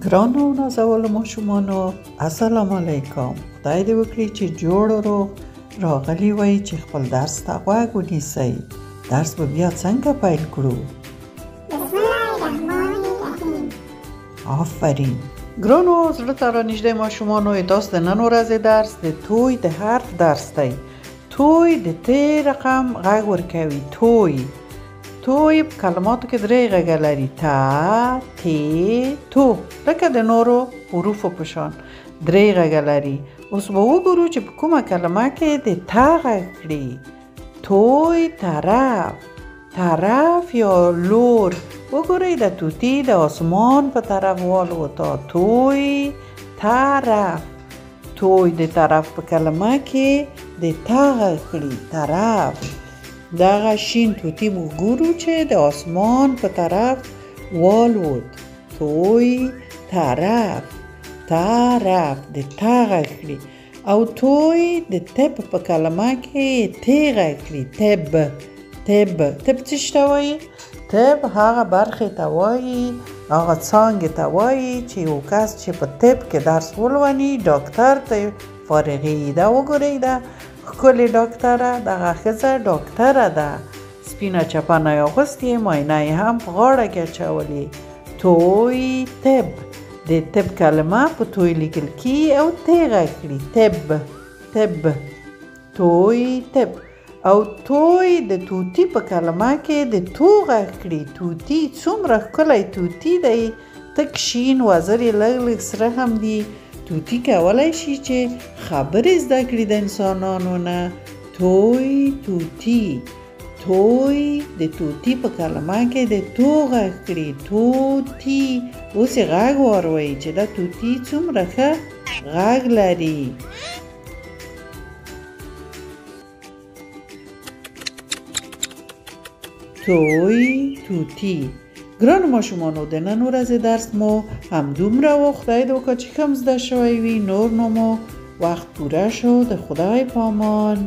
ګرانو نازولو ماشومانو، السلام علیکم. خدای دې وکړي چې جوړ او روغ راغلي وئ چې خپل درس ته غوږ ونیسئ. درس به بیا څنګه پیل کړو؟ بسم الله الرحمن الرحیم. آفرین. ګرانو زړه ته رانږدې ماشومانو، تاسو د نن ورځې درس د توی د حرف درس دی. توی د ت رقم غږ ورکوي. توی توی په کلماتو کې درې غږه لري، تا، تی، تو، لکه د نورو حروفو په شان درې غږه لري. اوس به وګورو چې په کومه کلمه کې د تا غږ کړي. توی طرف، طرف یا لور. وګورئ د طوطي د آسمان په طرف والوته. توی طرف، توی د طرف په کلمه کې د تا غږ کړي، طرف. دغه شین طوطي موږ ګورو چې د آسمان په طرف والوت. توی طرف، طرف د تا غږ کړي. او توی د طب په کلمه کې تی غږ کړي، طب. طب، طب څه شي ته وایي؟ طب هغه برخې ته وایي، هغه څانګې ته وایي چې یو کس چې په طب کې درس ولولي ډاکتر ته فارغېږي. دا وګورئ، دا ښکلې ډاکتره، دغه ښځه ډاکتره ده، سپینه چپنه یې اغوستې، معاینه یې هم په غاړه کې اچولې. توی طب، د طب کلمه په توی لیکل کېږي او تی غږ کړي، طب، طب، توی طب. او توی د طوطي په کلمه کې د تو غږ کړي. طوطي څومره ښکلی طوطي دی، تک شین، وزرې لږ لږ سره هم دي. طوطي کولی شي چې خبرې زده کړي د انسانانو نه. توی طوطي، توی د طوطي په کلمه کې د تو غږ کړي، طوطي. اوس یې غږ واروئ چې دا طوطي څومره ښه غږ لري. توی طوطي. ګرانو ماشومانو، د نن ورځې درس مو همدومره و. خدای دې وکړه چې ښه زده شوی وي. نور نو مو وخت پوره شو. د خدای په امان.